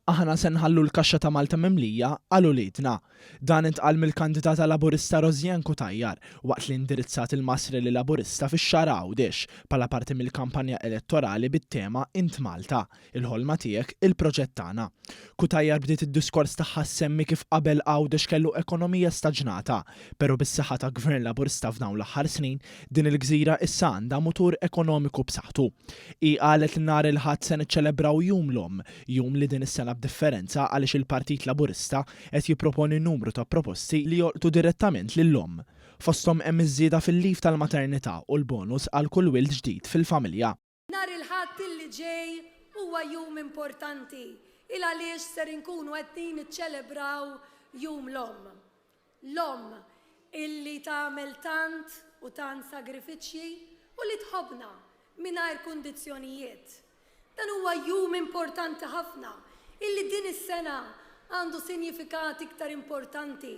Aħna se nħallu l-kaxxa ta' Malta mimlija għal uliedna. Dan intqal mill-kandidata Laburista Rosianne Cutajar waqt li indirizzat il-mass rally Laburista fix-Xagħra Għawdex bħala parti mill-kampanja elettorali bit-tema Int Malta, il-ħolma tiegħek, il-proġett tagħna. Cutajar bdiet id-diskors tagħha ssemmi kif qabel Għawdex kellu ekonomija staġnata, pero bis-saħħa ta' Gvern Laburista f'dawn l-aħħar snin, din il-gżira issa għandha mutur ekonomiku b'saħħtu. Hi qalet li nhar il-Ħadd se niċċelebraw Jum l-Omm, jum li din is-sena b'differenza għaliex il-Partit Laburista qed jipproponi numru ta' proposti li jolqtu direttament lill-omm. Fosthom hemm iż-żieda fil-leave tal-maternità u l-bonus għal kull wild ġdid fil-familja. Nhar il-Ħadd illi ġej huwa jum importanti il għaliex ser inkunu qegħdin niċċelebraw Jum l-Omm. L-omm illi tagħmel tant u tant sagrifiċċji u li tħobbna mingħajr kundizzjonijiet. Dan huwa jum importanti ħafna illi din is-sena għandu sinjifikat iktar importanti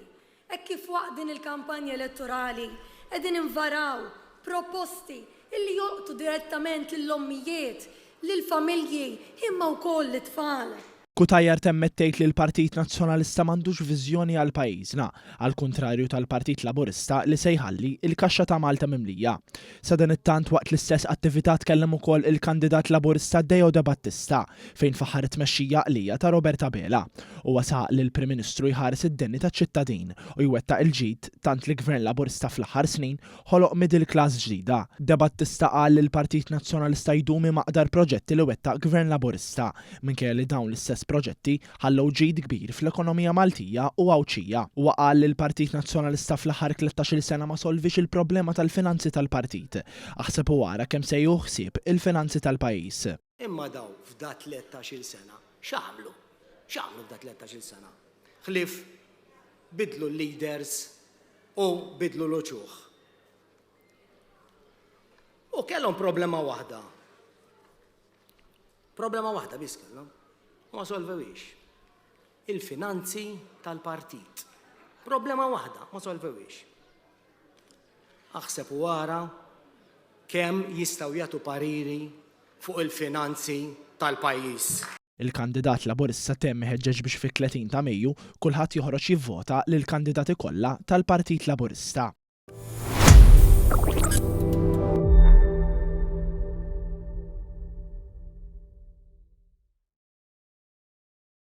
hekk kif waqt din il-kampanja elettorali qegħdin invaraw proposti illi jolqtu direttament lill-ommijiet, lill-familji imma wkoll lit-tfal. Cutajar temmet tgħid li l-Partit Nazzjonalista m'għandux viżjoni għal pajjiżna, għall-kuntrarju tal-Partit Laburista li se jħalli l-kaxxa ta' Malta mimlija. Sadanittant waqt l-istess attività tkellem ukoll il-kandidat Laburista Deo Debattista fejn faħħar it-tmexxija għaqlija ta' Robert Abela. Huwa saħaq li l-Prim Ministru jħares id-deni taċ-ċittadin u jwettaq il-ġid tant li Gvern Laburista fl-aħħar snin ħoloq middle class ġdida. Debattista qal li l-Partit Nazzjonalista jdum imaqdar proġetti li wettaq Gvern Laburista, minkejja li dawn l-istess proġetti ħallew ġid kbir fl-ekonomija Maltija u Għawdxija. Huwa qal li l-Partit Nazzjonalista fl-aħħar tlettax-il sena ma solviex il-problema tal-finanzi tal-partit. Aħseb u ara kemm se jieħu ħsieb il-finanzi tal-pajjiż. Imma dawn f'da tlettax-il sena x'għamlu? X'għamlu f'da tlettax-il sena? Ħlief bidlu l-leaders u bidlu l-uċuħ. U kellhom problema waħda. Problema waħda biss kellhom. U ma solvewhiex. Il-finanzi tal-partit. Problema waħda ma solvewhiex. Aħseb u ara kemm jistgħu jagħtu pariri fuq il-finanzi tal-pajjiż. Il-kandidat Laburista temm iħeġġeġ biex fit-30 ta' Mejju kulħadd joħroġ jivvota lill-kandidati kollha tal-Partit Laburista.